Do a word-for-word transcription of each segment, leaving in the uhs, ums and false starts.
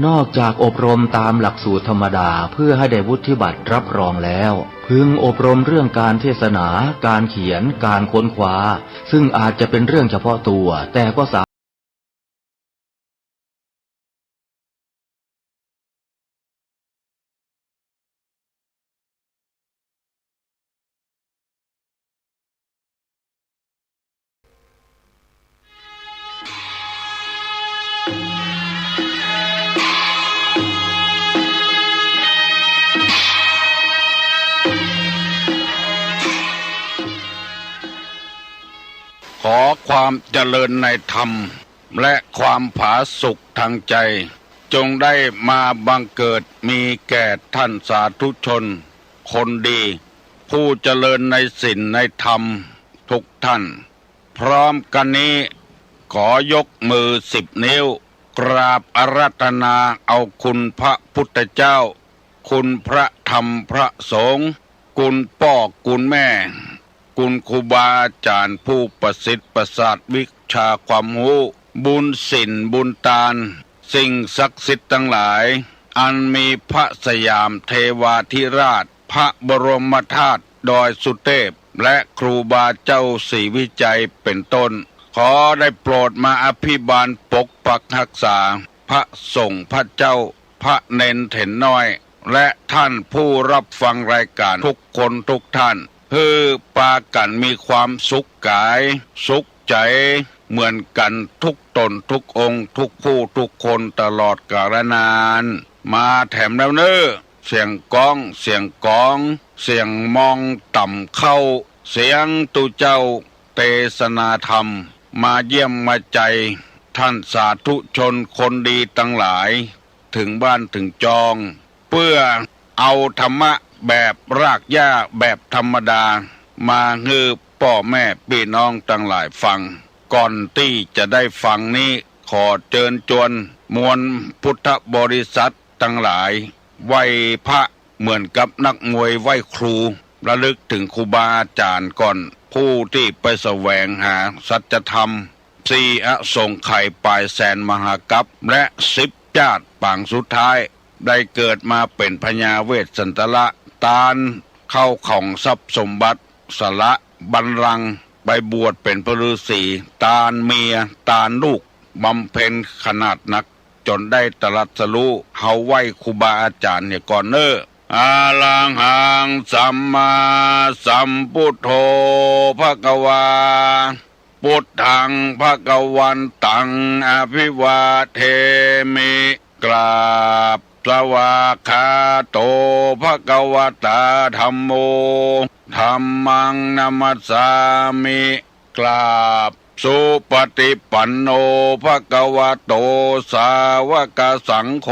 นอกจากอบรมตามหลักสูตรธรรมดาเพื่อให้ได้วุฒิบัตรรับรองแล้ว พึงอบรมเรื่องการเทศนา การเขียน การค้นคว้า ซึ่งอาจจะเป็นเรื่องเฉพาะตัว แต่ก็สา ขอความเจริญในธรรม และความผาสุกทางใจ จงได้มาบังเกิดมีแก่ท่านสาธุชนคนดี ผู้เจริญในศีลในธรรมทุกท่าน พร้อมกันนี้ ขอยกมือสิบนิ้ว กราบอาราธนาเอาคุณพระพุทธเจ้า คุณพระธรรมพระสงฆ์ คุณป้อคุณแม่ คุณครูบาอาจารย์ผู้ประสิทธิ์ประสาทวิชาความรู้ บุญศีลบุญตาน สิ่งศักดิ์สิทธิ์ทั้งหลาย อันมีพระสยามเทวาธิราช พระบรมธาตุดอยสุเทพ และครูบาเจ้าศรีวิชัยเป็นต้น ขอได้โปรดมาอภิบาลปกปักรักษา พระสงฆ์พระเจ้า พระเณรเถรน้อย และท่านผู้รับฟังรายการทุกคนทุกท่าน หื้อปากั๋นมีความสุขก๋าย สุขใจ๋ เหมือนกั๋นทุกต๋นทุกองค์ ทุกผู้ทุกคนตลอดกาลนาน มาแถมแล้วเน่อ เสียงก้อง เสียงก๋อง เสียงมองต่ำเข้า เสียงตุ๊เจ้าเตสนาธรรม มาเยี่ยมมาใจท่านสาธุชนคนดีตังหลาย เถิงบ้านเถิงจอง เปื้อเอาธรรมะแบบรากหญ้าแบบธรรมดา มาหื้อป้อแม่ปี้น้องตังหลายฟัง ก่อนตี้จะได้ฟังนี้ ขอเจิญจวนมวลพุทธบริษัทตังหลาย ไหว้พระเหมือนกับนักมวยไหว้ครู ระลึกเถิงครูบาอาจารย์ก่อน ผู้ตี้ไปแสวงหาสัจธรรม สี่อสงไขยป๋ายแสนมหากัป และสิบจาติปางสุดท้าย ได้เกิดมาเป๋นพญาเวสสันตละ ตานเข้าของทรัพย์สมบัติ สละบัลลังก์ ไปบวชเป๋นพระฤาษี ตานเมีย ตานลูก บำเพ็ญขนาดนัก จ๋นได้ตรัสรู้ เฮาไหว้ครูบาอาจารย์เหียก่อนเน่อ อะระหัง สัมมาสัมพุทโธ ภะคะวา พุทธัง ภะคะวันตัง อะภิวาเทมิ กราบ สวากขาโต ภะคะวะตา ธัมโม ธัมมัง นะมัสสามิ กราบ สุปะฏิปันโน ภะคะวะโต สาวกสังโฆ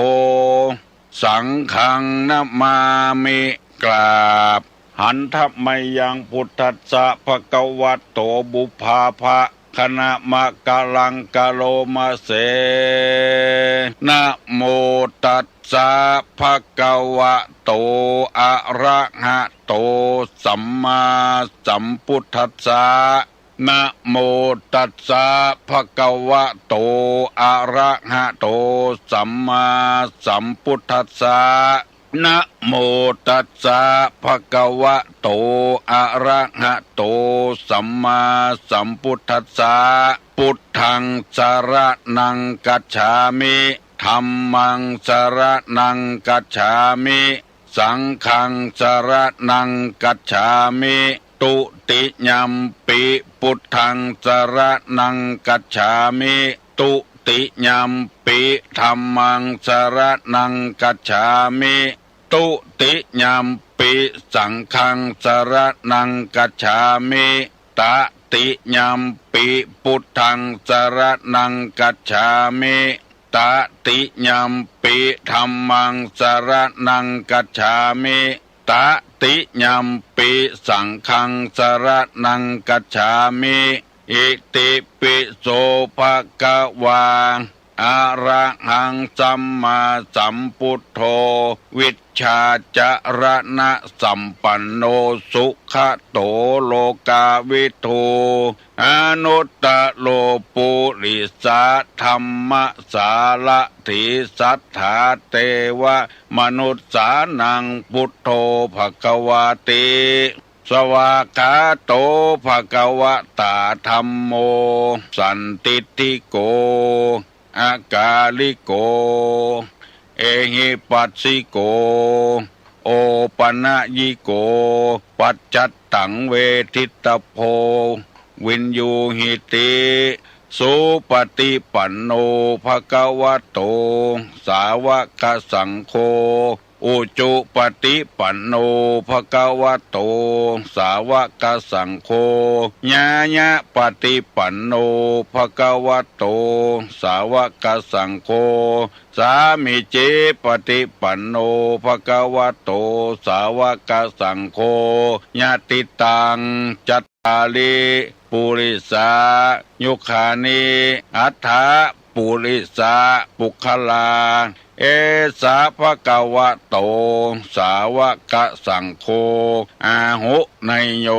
สังฆัง นะมามิ กราบ หันทะมะยัง พุทธัสสะ ภะคะวะโต ปุพพาภะ คะนะมะกะลัง กะโรมะเส นะโมตัสสะ ภะคะวะโต อะระหะโต สัมมาสัมพุทธัสสะ นะโมตัสสะ ภะคะวะโต อะระหะโต สัมมาสัมพุทธัสสะ นะโมตัสสะ ภะคะวะโต อะระหะโต สัมมาสัมพุทธัสสะ พุทธัง สะระณัง กัจฉามิ ธัมมัง สะระณัง กัจฉามิ สังฆัง สะระณัง กัจฉามิ ตุติยัมปิ พุทธัง สะระณัง กัจฉามิ ตุติยัมปิ ธัมมัง สะระณัง กัจฉามิ ตุติยัมปิ สังฆัง สะระณัง กัจฉามิ ตะติยัมปิ พุทธัง สะระณัง กัจฉามิ ตะติยัมปิ ธัมมัง สะระณัง กัจฉามิ ตะติยัมปิ สังฆัง สะระณัง กัจฉามิ อิติปิโส ภะคะวา อะระหังสัมมาสัมพุทโธ วิชชาจรณะสัมปันโน สุขะโตโลกาวิทู อนุตตโรปุริสะธัมมสารถี สัทธาเตวะมนุสสานัง พุทโธภะคะวาติ สวากขาโตภะคะวะตา ธัมโมสันทิฏฐิโก อากาลิโก เอหิปัสสิโก โอปะนะยิโก ปัจจัตตังเวทิตตโพ วิญญูหิติ สุปฏิปันโนภะคะวะโต สาวกสังโฆ อุจุปฏิปันโนภะคะวะโต สาวกสังโฆ ญาญาปฏิปันโนภะคะวะโต สาวกสังโฆ สามีจิปฏิปันโนภะคะวะโต สาวกสังโฆ ยะติตัง จัตตาริ ปุริสายุคานิ อัฏฐะปุริสะปุคคลา เอสะภะคะวะโต สาวกสังโฆ อาหุเนยโย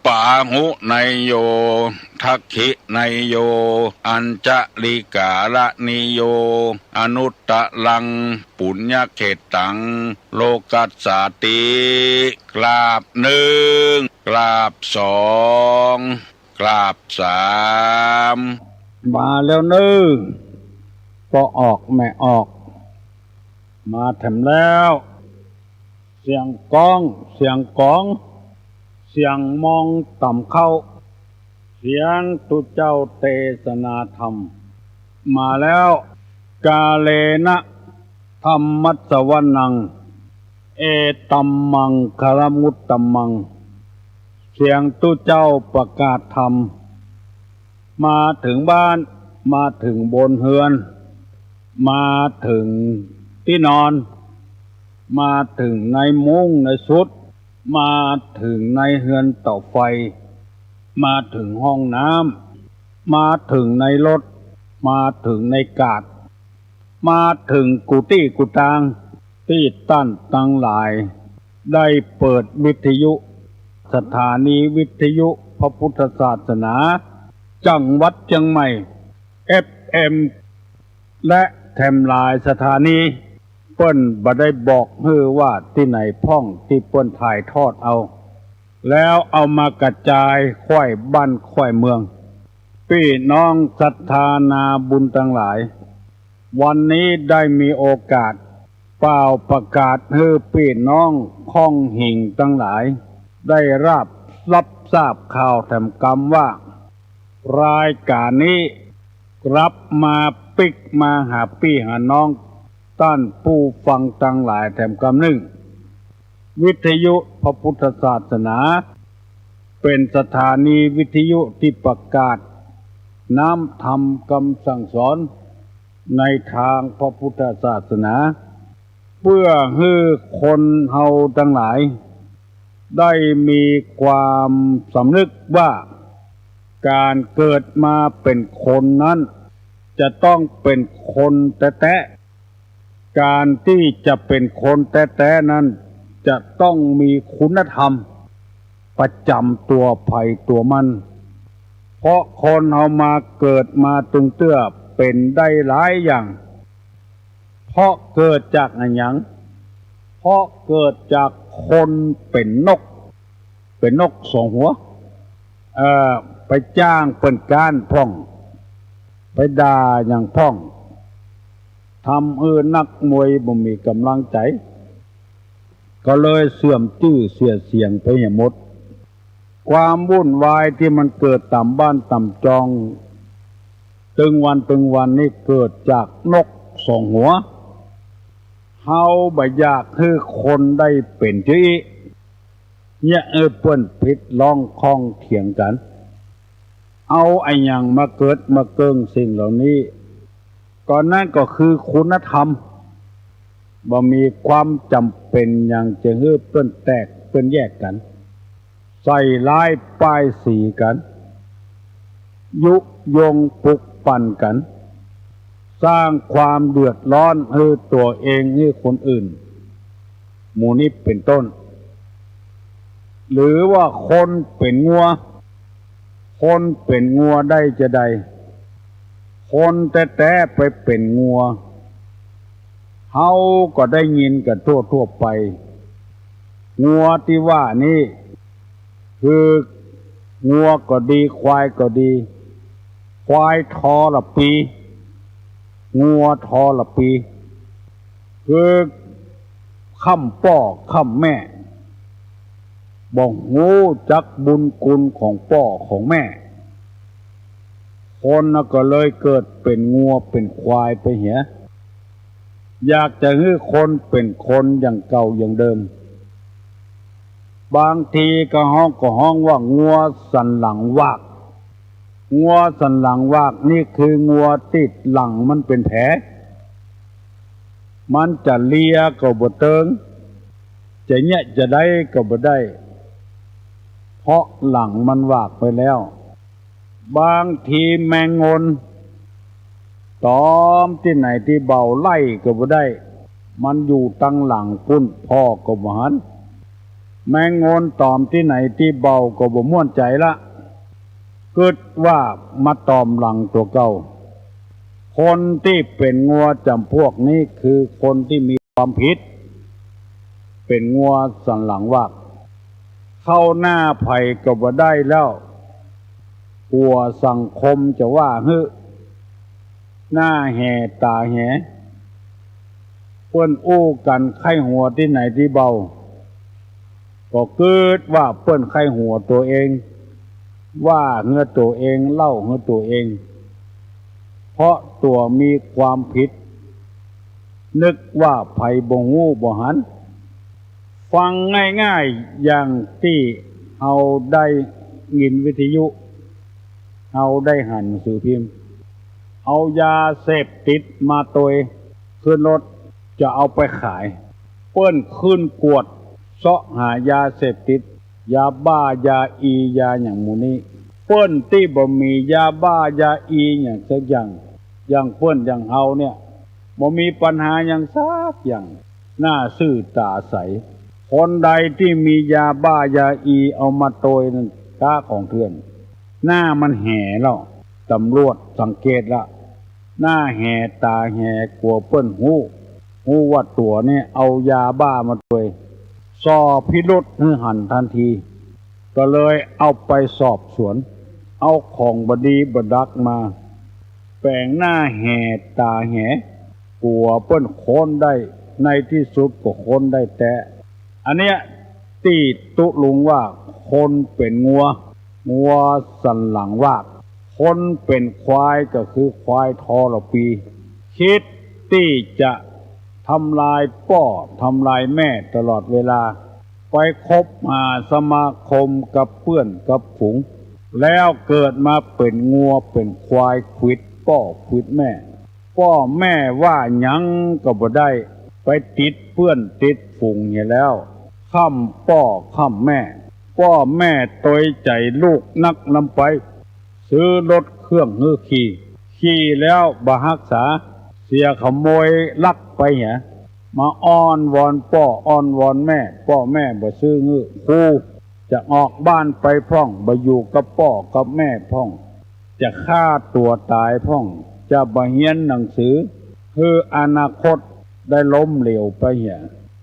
ปาหุเนยโย ทักขิเนยโย อัญชลิกาลนิโย อนุตตรัง ปุญญเขตตัง โลกัสสาติ กราบหนึ่ง กราบสอง กราบสาม มาแล้วเน่อ ป้อออกแม่ออก มาแถมแล้ว เสียงก้อง เสียงก๋อง เสียงมองต่ำเข้า เสียงตุ๊เจ้าเตสนาธรรม มาแล้ว กาเลนะ ธัมมัสสวนัง เอตัมมังคลมุตตมัง เสียงตุ๊เจ้าประกาศธรรม มาเถิงบ้าน มาเถิงบนเฮือน มาเถิงตี้นอน มาเถิงในมุ้งในสุด มาเถิงในเฮือนเตาไฟ มาเถิงห้องน้ำ มาเถิงในรถ มาเถิงในกาด มาเถิงกู้ตี้กู้ตาง ตี้ต้านตังหลาย ได้เปิดวิทยุ สถานีวิทยุพระพุทธศาสนา จังหวัดเจียงใหม่ เอฟเอ็ม และแถมหลายสถานี เปิ้นบ่ได้บอกหื้อว่าตี้ไหนพ่องตี้เปิ้นถ่ายทอดเอา แล้วเอามากระจายคว่ายบ้านคว่ายเมือง ปี้น้องศรัทธานาบุญตังหลาย วันนี้ได้มีโอกาส เป่าประกาศหื้อปี้น้องข้องหิ่งตังหลาย ได้ราบ รับทราบข่าวแถมกำว่า รายก๋านนี้กลับมาปิ๊กมาหาปี้หาน้อง ต้านผู้ฟังตังหลายแถมกำหนึ่ง วิทยุพระพุทธศาสนา เป๋นสถานีวิทยุตี้ประกาศน้ำธรรมกำสั่งสอน ในตางพระพุทธศาสนา เปื้อหื้อคนเฮาตังหลาย ได้มีความสำนึกว่า ก๋านเกิดมาเป๋นคนนั้น จะต้องเป๋นคนแต๊ๆ ก๋านตี้จะเป๋นคนแต๊ๆ นั้น จะต้องมีคุณธรรมประจ๋ำตั๋วใผตั๋วมัน เพราะคนเฮามาเกิดมาตึงเตื้อเป๋นได้หลายอย่าง เพราะเกิดจากอะหยัง เพราะเกิดจากคนเป๋นนก เป๋นนกสองหัว เอ่อ ไปจ้างเปิ้นก๊านพ่อง ไปด่าหยังพ่อง ทำหื้อนักมวยบ่มีก๋ำลังใจ๋ ก็เลยเสื่อมจื้อเสียเสียงไปเหียหมด ความวุ่นวายตี้มันเกิดต๋ามบ้านต๋ามจอง ตึงวันตึงวันนี้เกิดจากนกสองหัว เฮาบ่อยากหื้อคนได้เป๋นจื้ออี้ เยียะหื้อเปิ้นผิดร้องข้องเถียงกั๋น เอาอะหยังมาเกิดมาเกิ่งสิ่งเหล่านี้ ก็นั้นก็คือคุณธรรม บ่มีความจ๋ำเป๋นหยังจะหื้อเปิ้นแตกเปิ้นแยกกั๋น ใส่ร้ายป้ายสีกั๋น ยุยงปลุกปั่นกั๋น สร้างความเดือดร้อนหื้อตั๋วเองหื้อคนอื่น หมู่นี้เป๋นต้น หรือว่าคนเป๋นงัว คนเป๋นงัวได้จาใด คนแต๊ๆ ไปเป๋นงัว เฮาก็ได้ยินกั๋นทั่วๆ ไป งัวตี้ว่านี้ คืองัวก็ดี ควายก็ดี ควายทรปี งัวทรปี คือค่ำป้อค่ำแม่ บ่ฮู้จักบุญคุณของป้อของแม่ คนน่ะก็เลยเกิดเป๋นงัวเป๋นควายไปเหีย อยากจะหื้อคนเป๋นคนอย่างเก่าอย่างเดิม บางทีก็ฮ้อง ก็ฮ้องว่างัวสันหลังวาก งัวสันหลังวากนี่คืองัวตี้หลังมันเป๋นแผล มันจะเลียก็บ่เติง จะเยียะจะใดก็บ่ได้ เพราะหลังมันวากไปแล้ว บางทีแมงงน ตอมตี้ไหนตี้เบาไล่ก็บ่ได้ มันอยู่ตังหลังปุ้น ผ่อก็บ่หัน แมงงนตอมตี้ไหนตี้เบาก็บ่ม่วนใจ๋ละ กึ๊ดว่ามาตอมหลังตั๋วเก่า คนตี้เป๋นงัวจ๋ำพวกนี้คือคนตี้มีความผิด เป๋นงัวสันหลังวาก เข้าหน้าใผก็บ่ได้แล้ว กั๋วสังคมจะว่าหื้อ หน้าแหต๋าแห เปิ้นอู้กั๋นใค่หัวตี้ไหนตี้เบา ก็กึ๊ดว่าเปิ้นใค่หัวตั๋วเอง ว่าหื้อตั๋วเอง เล่าหื้อตั๋วเอง เพราะตั๋วมีความผิด นึกว่าใผบ่ฮู้บ่หัน ฟังง่ายๆ อย่างตี้เฮาได้ยินวิทยุ เฮาได้หันหนังสือพิมพ์ เอายาเสพติดมาตวยขึ้นรถ จะเอาไปขาย เปิ้นขึ้นกวดเซาะหายาเสพติด ยาบ้ายาอียาหยังหมู่นี้ เปิ้นตี้บ่มียาบ้ายาอีหยังสักอย่าง อย่างเปิ้นอย่างเฮาเนี่ย บ่มีปัญหาหยังสักอย่าง หน้าซื่อต๋าใส คนใดตี้มียาบ้ายาอีเอามาตวยนั้นก๊าของเถื่อน หน้ามันแหแล้ว ตำรวจสังเกตละ หน้าแหต๋าแห กั๋วเปิ้นฮู้ ฮู้ว่าตั๋วเนี่ยเอายาบ้ามาตวย ส่อพิรุธหื้อหันตันที ก็เลยเอาไปสอบสวน เอาของบ่ดีบ่ดักมา แป๋งหน้าแหต๋าแห กั๋วเปิ้นค้นได้ ในตี้สุดก็ค้นได้แต๊ อันเนี้ยตี้ตุ๊ลุงว่าคนเป๋นงัว งัวสันหลังวาก คนเป๋นควายก็คือควายทรปี คิดตี้จะทำลายป้อทำลายแม่ตลอดเวลา ไปคบหาสมาคมกับเปื้อนกับฝูง แล้วเกิดมาเป๋นงัวเป๋นควายขวิดป้อขวิดแม่ ป้อแม่ว่าหยังก็บ่ได้ ไปติดเปื้อนติดฝูงเหียแล้ว ค่ำป้อค่ำแม่ ป้อแม่ตวยใจ๋ลูกนักนำไป ซื้อรถเครื่องหื้อขี่ ขี่แล้วบ่ฮักษา เสียขโมยลักไปเหีย มาอ้อนวอนป้ออ้อนวอนแม่ ป้อแม่บ่ซื้อหื้อ คู จะออกบ้านไปพ่อง บ่อยู่กับป้อกับแม่พ่อง จะฆ่าตั๋วต๋ายพ่อง จะบ่เฮียนหนังสือ หื้ออนาคตได้ล้มเหลวไปเหีย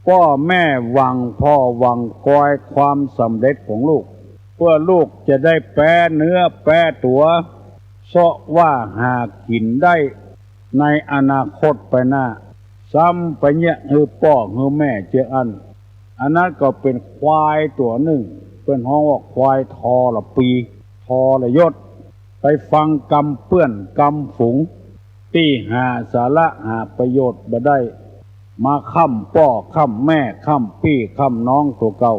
ป้อแม่หวังผ่อหวังกอยความสำเร็จของลูก เปื้อลูกจะได้แป๊เนื้อแป๊ตั๋ว เซาะว่าหากิ๋นได้ในอนาคตไปหน้า ซ้ำไปเยียะหื้อป้อหื้อแม่เจื้ออั้น อันนั้นก็เป๋นควายตั๋วนึ่ง เปิ้นฮ้องว่าควายทรปี ทรยศ ไปฟังกำเปื้อนกำฝูง ตี้หาสาระหาประโยชน์บ่ได้ มาค่ำป้อค่ำแม่ค่ำปี้ค่ำน้องตั๋วเก่า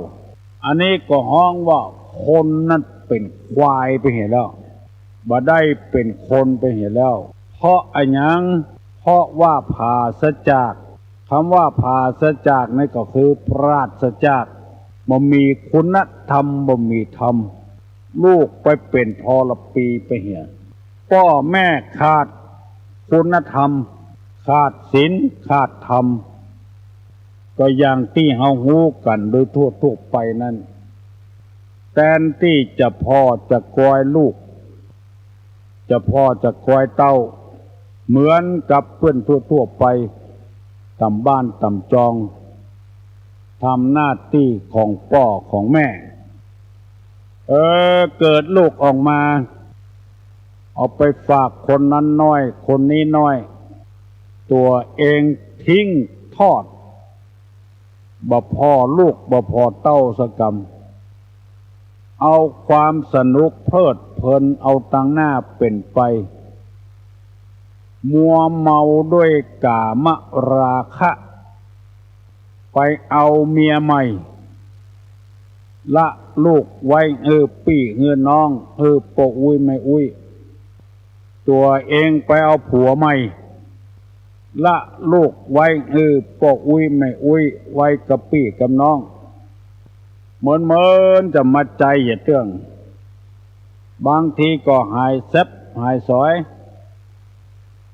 อันนี้ก็ฮ้องว่าคนนั้นเป๋นควายไปเหียแล้ว บ่ได้เป๋นคนไปเหียแล้ว เพราะอะหยัง เพราะว่าผาศจาก กำว่าผาศจากนี่ก็คือปราศจาก บ่มีคุณธรรม บ่มีธรรม ลูกไปเป๋นทรปีไปเหีย ป้อแม่ขาด คุณธรรม ขาดศีล ขาดธรรม ก็อย่างตี้เฮาฮู้กั๋นโดยทั่วๆ ไปนั้น แตนตี้จะผ่อจะกอยลูก จะผ่อจะกอยเต้า เหมือนกับเปิ้นทั่วๆ ไป ต๋ามบ้านต๋ามจอง ทำหน้าตี้ของป้อของแม่ เออ เกิดลูกออกมา เอาไปฝากคนนั้นน้อย คนนี้น้อย ตั๋วเองทิ้งทอด บ่ผ่อลูกบ่ผ่อเต้าสักกำ เอาความสนุกเพลิดเพลินเอาตังหน้าเป๋นไป มัวเมาด้วยกามราคะ ไปเอาเมียใหม่ ละลูกไว้หื้อปี้หื้อน้อง หื้อป้ออุ๊ยแม่อุ๊ย ตั๋วเองไปเอาผัวใหม่ ละลูกไว้หื้อป้ออุ๊ยแม่อุ๊ย ไว้กับปี้กับน้อง เหมือนๆ จะมาใจ๋อย่าเตื้อง บางทีก็หายแซ็บหายสอย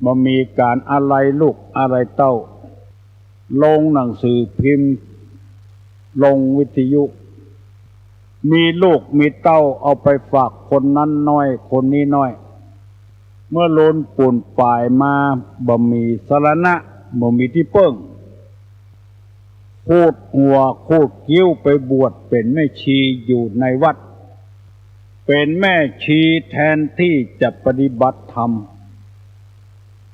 บ่มีก๋านอาลัยลูกอาลัยเต้า ลงหนังสือพิมพ์ ลงวิทยุ มีลูกมีเต้าเอาไปฝากคนนั้นน้อย คนนี้น้อย เมื่อลูนปูนป๋ายมา บ่มีสรณะ บ่มีตี้เปิ้ง ขูดหัวขูดคิ้วไปบวชเป๋นแม่ชีอยู่ในวัด เป๋นแม่ชีแตนตี้จะปฏิบัติธรรม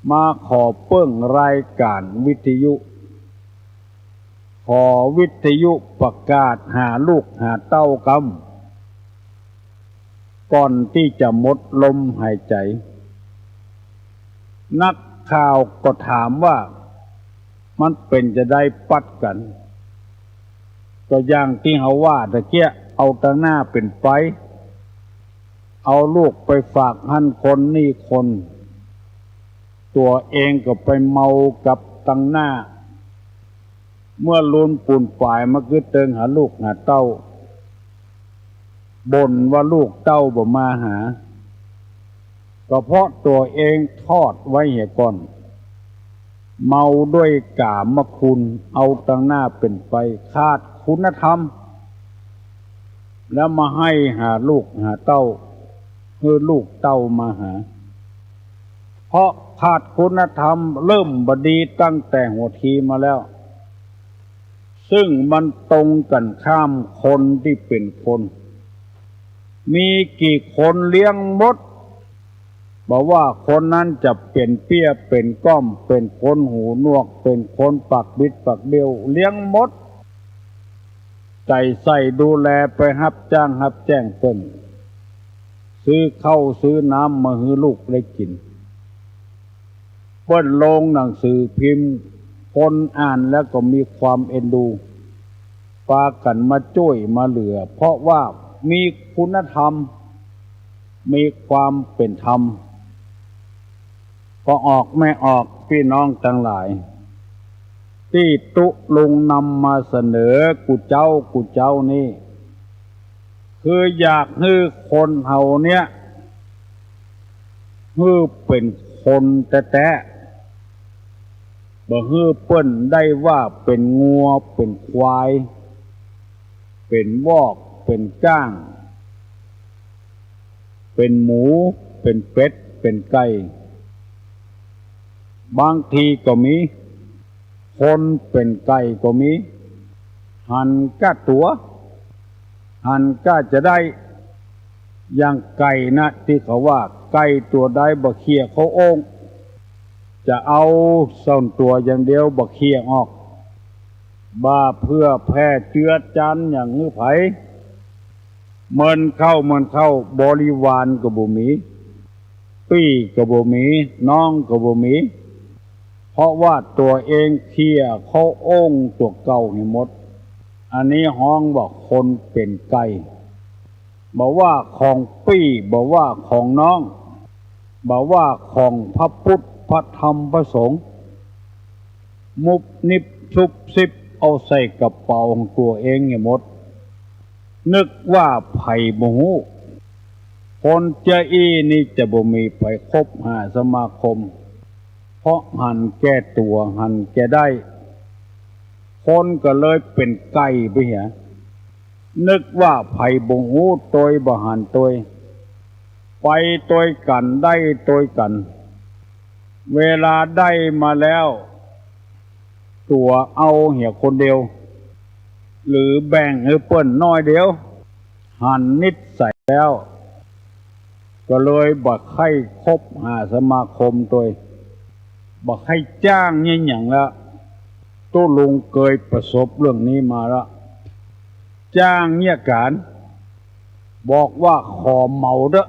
มาขอเปิ้งรายก๋านวิทยุ ขอวิทยุประกาศหาลูกหาเต้ากำ ก่อนตี้จะหมดลมหายใจ๋ นักข่าวก็ถามว่า มันเป๋นจาใดปัดกั๋น ก็อย่างตี้เฮาว่าตะเกียะ เอาตังหน้าเป๋นไป เอาลูกไปฝากหั้นคนนี่คน ตั๋วเองก็ไปเมากับตังหน้า เมื่อลูนปูนป๋ายมาคือเติงหาลูกหาเต้า บ่นว่าลูกเต้าบ่มาหา ก็เพราะตั๋วเองทอดไว้เหียก่อน เมาด้วยกามคุณ เอาตังหน้าเป๋นไป ขาดคุณธรรม แล้วมาไห้หาลูกหาเต้า หื้อลูกเต้ามาหา เพราะขาดคุณธรรม เริ่มบ่ดีตั้งแต่หัวทีมาแล้ว ซึ่งมันตรงกั๋นข้ามคนตี้เป๋นคน มีกี่คนเลี้ยงหมด บ่ว่าคนนั้นจะเป๋นเปี้ยเป๋นก้อม เป๋นคนหูหนวก เป๋นคนปากบิดปากเบี้ยว เลี้ยงหมด ใจ๋ใส่ดูแล ไปฮับจ้างฮับแจ้งเปิ้น ซื้อข้าวซื้อน้ำมาหื้อลูกได้กิ๋น เปิ้นลงหนังสือพิมพ์ คนอ่านแล้วก็มีความเอ็นดู ปากั๋นมาจ้วยมาเหลือ เพราะว่ามีคุณธรรม มีความเป๋นธรรม ป้อออกแม่ออก ปี้น้องตังหลาย ตี้ตุ๊ลุงนำมาเสนอกู้เจ๊ากู้เจ๊านี้ คืออยากหื้อคนเฮาเนี้ย หื้อเป๋นคนแต๊ๆ บ่หื้อเปิ้นได้ว่าเป๋นงัว เป๋นควาย เป๋นวอก เป๋นก้าง เป๋นหมู เป๋นเป็ด เป๋นไก่ บางทีก็มี คนเป๋นไก่ก็มี หันก้าตั๋ว หันก้าจะได้ อย่างไก่นะ ตี้เขาว่า ไก่ตั๋วใดบ่เขี่ยเข้าโอ่ง จะเอาส่วนตั๋วอย่างเดียว บ่เขี่ยออก บ่าเผื่อแผ่เจือจานอย่างหื้อใผ เมินเข้า เมินเข้า บริวารก็บ่มี ปี้ก็บ่มี น้องก็บ่มี เพราะว่าตั๋วเองเขี่ยเข้าโอ่งตั๋วเก่าหื้อหมด อันนี้ฮ้องว่าคนเป๋นไก่ บ่ว่าของปี้ บ่ว่าของน้อง บ่ว่าของพระพุทธ พระธรรม พระสงฆ์ มุบนิบซุบซิบ เอาใส่กระเป๋าของตั๋วเองหื้อหมด นึกว่าใผบ่ฮู้ คนเจื้ออี้นี้จะบ่มีใผคบหาสมาคม เพราะหันแก่ตั๋ว หันแก่ได้ คนก็เลยเป๋นไก่ไปเหีย นึกว่าใผบ่ฮู้ตวย บ่หันตวย ไปตวยกั๋น ได้ตวยกั๋น เวลาได้มาแล้ว ตั๋วเอาเหียคนเดียว หรือแบ่งหื้อเปิ้นน้อยเดียว หันนิสัยแล้ว ก็เลยบ่ใค่คบหาสมาคมตวย บ่ใค่จ้างเยียะหยังละ ตุ๊ลุงเกยประสบเรื่องนี้มาละ จ้างเยียะก๋าน บอกว่าขอเหมาเต๊อะ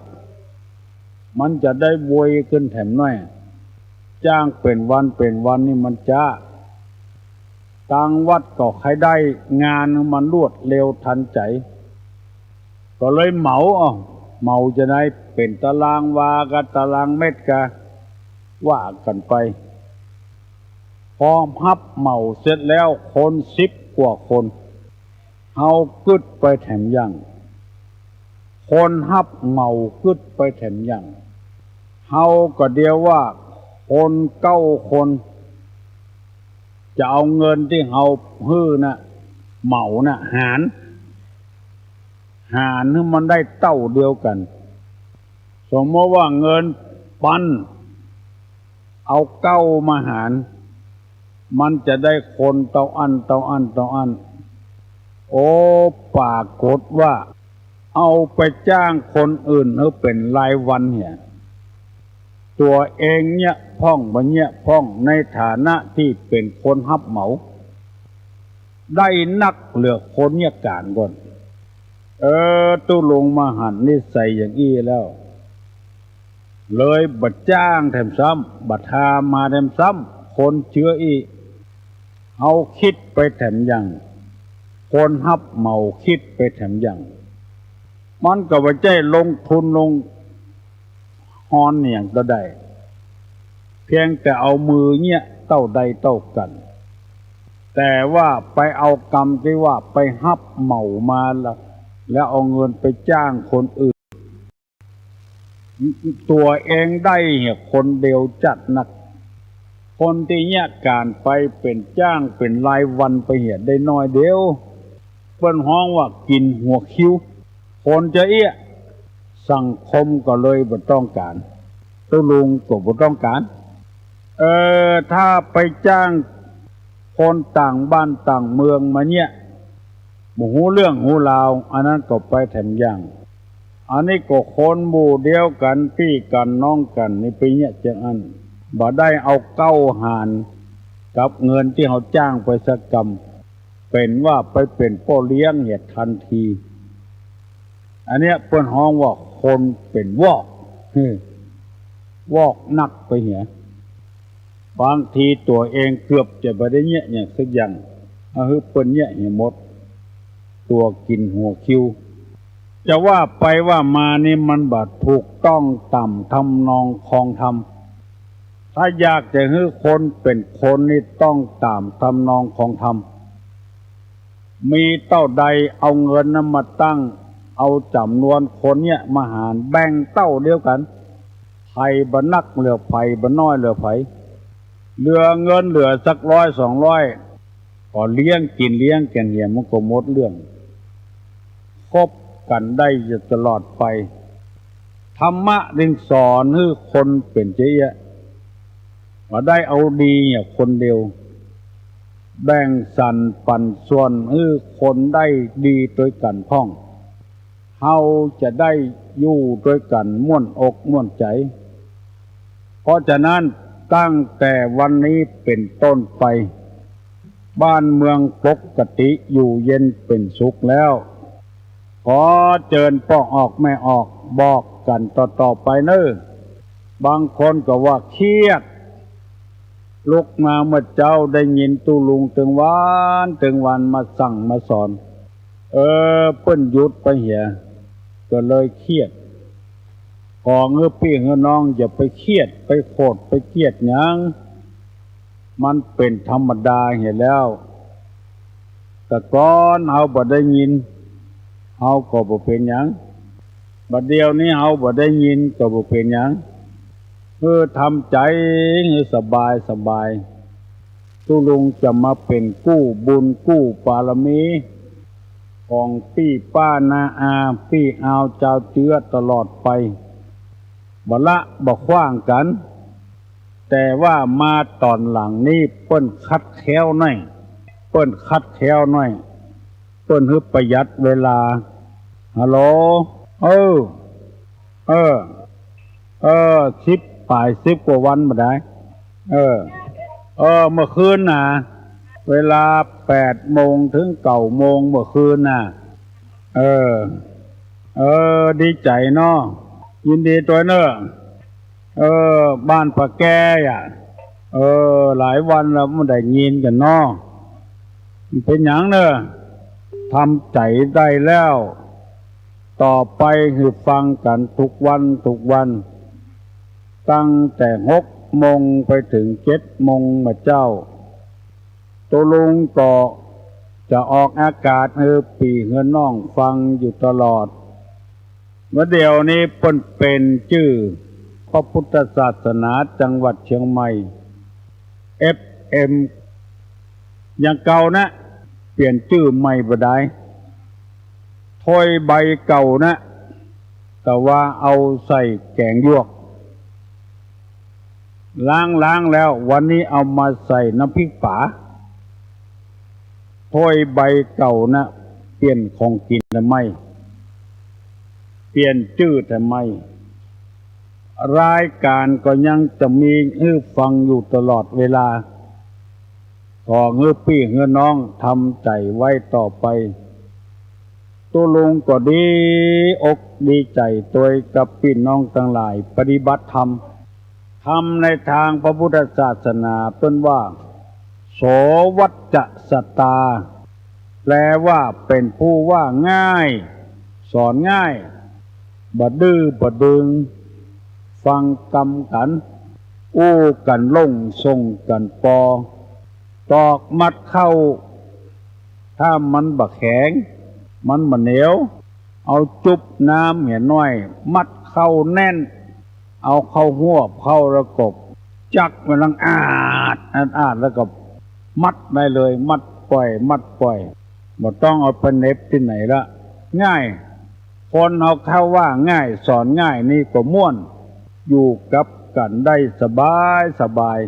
มันจะได้ไวขึ้นแถมหน้อย จ้างเป๋นวันเป๋นวันนี่มันจ๊า ตางวัดก็ใค่ได้งานมันรวดเร็วทันใจ๋ ก็เลยเหมา เอ้า เหมาจะได้เป๋นตารางวากับตารางเม็ดกา ว่ากั๋นไป พอฮับเหมาเสร็จแล้ว คนสิบกว่าคน เฮากึ๊ดไปแถมยัง คนฮับเหมากึ๊ดไปแถมยัง เฮาก็เดียวว่าคนเก้าคน จะเอาเงินตี้เฮาหื้อน่ะ เหมาน่ะ หาร หารหื้อมันได้เต้าเดียวกั๋น สมมติว่าเงินปัน เอาเก้ามาหาร มันจะได้คนเต้าอั้น เต้าอั้น เต้าอั้น โอ้ ปรากฏว่า เอาไปจ้างคนอื่นหื้อเป๋นรายวันเหีย ตั๋วเองเยียะพ่อง บ่เยียะพ่อง ในฐานะตี้เป๋นคนฮับเหมา ได้นักเหลือคนเยียะก๋านก่อน เออ ตุ๊ลุงมาหันนิสัยอย่างอี้แล้ว เลยบ่จ้างแถมซ้ำ บ่ทามาแถมซ้ำ คนเจื้ออี้ เฮาคิดไปแถมยัง คนฮับเหมาคิดไปแถมยัง มันก็บ่ใจ้ลงทุนลงฮอนหยังก็ได้ เพียงแต่เอามือเยียะเต้าใดเต้ากั๋น แต่ว่าไปเอากำตี้ว่าไปฮับเหมามาละ แล้วเอาเงินไปจ้างคนอื่น ตั๋วเองได้เหียคนเดียวจัดนัก คนตี้เยียะก๋านไปเป๋นจ้างเป๋นรายวันไปเหียได้น้อยเดียว เปิ้นฮ้องว่ากิ๋นหัวคิว คนจะเอี้ย สังคมก็เลยบ่ต้องก๋าน ตุ๊ลุงก็บ่ต้องก๋าน เออ ถ้าไปจ้างคนต่างบ้านต่างเมืองมาเยียะ บ่ฮู้เรื่องฮู้ราว อันนั้นก็ไปแถมยัง อันนี้ก็คนหมู่เดียวกั๋น ปี้กั๋นน้องกั๋นนี่ไปเยียะจังอั้น บ่ได้เอาเก้าหารกับเงินตี้เฮาจ้างไปสักกำ เป๋นว่าไปเป๋นป้อเลี้ยงเหียทันที อันเนี้ยเปิ้นฮ้องว่าคนเป๋นวอก วอกนักไปเหีย บางทีตั๋วเองเกือบจะบ่ได้เยียะหยังสักอย่าง เอาหื้อเปิ้นเยียะเหียหมด ตั๋วกิ๋นหัวคิว จะว่าไปว่ามานี่มันบ่ถูกต้องต๋ามทำนองคองธรรม ถ้าอยากจะหื้อคนเป๋นคนนี่ต้องต๋ามทำนองคองธรรม มีเต้าใดเอาเงินนั้นมาตั้ง เอาจ๋ำนวนคนเยียะมาหาร แบ่งเต้าเดียวกั๋น ใผบ่นักเหลือใผ บ่น้อยเหลือใผ เหลือเงินเหลือสักร้อยสองร้อย ก็เลี้ยงกิ๋นเลี้ยงกั๋นเหีย มันก็หมดเรื่อง คบกั๋นได้อยู่ตลอดไป ธรรมะจึงสอนหื้อคนเป๋นจะเอี้ย บ่ได้เอาดีเหียคนเดียว แบ่งสรรปันส่วนหื้อคนได้ดีตวยกั๋นพ่อง เฮาจะได้อยู่ตวยกั๋นม่วนอกม่วนใจ๋ เพราะฉะนั้นตั้งแต่วันนี้เป๋นต้นไป บ้านเมืองปกติอยู่เย็นเป๋นสุขแล้ว ขอเจิญป้อออกแม่ออกบอกกั๋นต่อๆ ไปเน่อ บางคนก็ว่าเครียด ลุกมาเมื่อเจ๊าได้ยินตุ๊ลุงตึงวันตึงวันมาสั่งมาสอน เออ เปิ้นหยุดไปเหีย ก็เลยเครียด ขอหื้อปี้หื้อน้องอย่าไปเครียด ไปโขด ไปเกลียดหยัง มันเป๋นธรรมดาเหียแล้ว แต่ก่อนเฮาบ่ได้ยิน เฮาก็บ่เป๋นหยัง บัดเดี๋ยวนี้เฮาบ่ได้ยินก็บ่เป๋นหยัง ออ ทำใจ๋หื้อสบายสบาย ตุ๊ลุงจะมาเป๋นกู้บุญกู้บารมี ของปี้ป้าน้าอา ปี้อาวจาวเจื้อตลอดไป บ่ละบ่ขว้างกั๋น แต่ว่ามาต๋อนหลังนี้เปิ้นคัดแคล้วหน้อย เปิ้นคัดแคล้วหน้อย เปิ้นหื้อประหยัดเวลา ฮัลโหล เออ เออ เออ สิบป๋าย สิบกว่าวันบ่ดาย เออ เออ เมื่อคืนน่ะ เวลาแปดโมงเถิงเก้าโมงเมื่อคืนน่ะ เออ เออ ดีใจ๋เนาะ ยินดีตวยเน่อ เออ บ้านป้าแก้อะ เออ หลายวันแล้วบ่ได้ยินกั๋นเนาะ เป๋นหยังเน่อ ทำใจ๋ได้แล้ว ต่อไปหื้อฟังกั๋นทุกวันทุกวัน ตั้งแต่หกโมงไปเถิงเจ็ดโมงบ่าเจ๊า ตุ๊ลุงก็จะออกอากาศหื้อปี้หื้อน้องฟังอยู่ตลอด บ่าเดี่ยวนี้เปิ้นเป๋นจื้อพระพุทธศาสนาจังหวัดเชียงใหม่ เอฟเอ็ม อย่างเก่านะ เปลี่ยนจื้อใหม่บ่ดาย ถ้วยใบเก่านะ แต่ว่าเอาใส่แก๋งหยวก ล้างๆ แล้ว วันนี้เอามาใส่น้ำพริกป๋า ถ้วยใบเก่านะ เปลี่ยนของกิ๋นทำไม เปลี่ยนจื้อทำไม รายก๋านก็ยังจะมีหื้อฟังอยู่ตลอดเวลา ขอหื้อปี้หื้อน้องทำใจ๋ไว้ต่อไป ตุ๊ลุงก็ดีอกดีใจ๋ตวยกับปี้น้องตังหลายปฏิบัติธรรม ธรรมในตางพระพุทธศาสนาเปิ้นว่า โสวัจจะสตา แปล๋ว่าเป๋นผู้ว่าง่าย สอนง่าย บ่ดื้อบ่ดึง ฟังกำกั๋น อู้กั๋นลงส่งกั๋นปอ ตอกมัดเข้า ถ้ามันบ่แข็ง มันบ่เหนียว เอาจุ๊บน้ำเหียน้อย มัดเข้าแน่น เอาเข้าฮวบเข้าแล้วก็จั๊กมันดังอาด อาด อาด แล้วก็มัดได้เลย มัดป่อย มัดป่อย บ่ต้องเอาไปเหน็บตี้ไหนละ ง่าย คนเฮาเขาว่าง่าย สอนง่ายนี่ก็ม่วน อยู่กับกั๋นได้สบายสบาย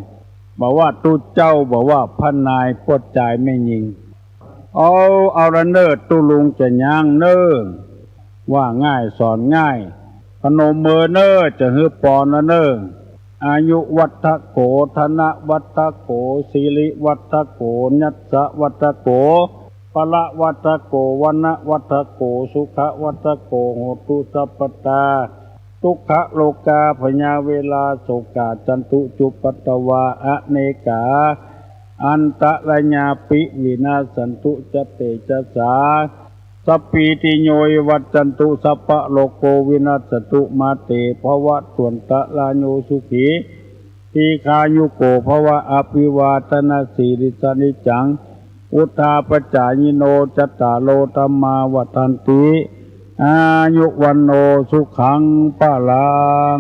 บ่ว่าตุ๊เจ้า บ่ว่าพระนาย ป้อจายแม่ญิง เอา เอาละเน่อ ตุ๊ลุงจะย้างเน่อ ว่าง่ายสอนง่าย พนมมือเน่อ จะหื้อปอนละเน่อ อายุวัฒโก ธนวัฒโก สิริวัฒโก ยัสสะวัฒโก พละวัฒโก วรรณวัฒโก สุขวัฒโก โหตุสัพพตา ทุกขโรคาพยาเวราโศกา จันตุจุปปัตตวา อเนกา อันตรายาปิ วินาสสันตุ จะเตจสา สัพพีติโย วิวัชชันตุ สัพพะโรโค วินัสสตุ มาเต ภวัตวันตราโย สุขี ทีฆายุโก ภวะ อภิวาทนสีลิสสะ นิจจัง วุฑฒาปจายิโน จัตตาโร ธัมมา วัฑฒันติ อายุ วัณโณ สุขัง พลัง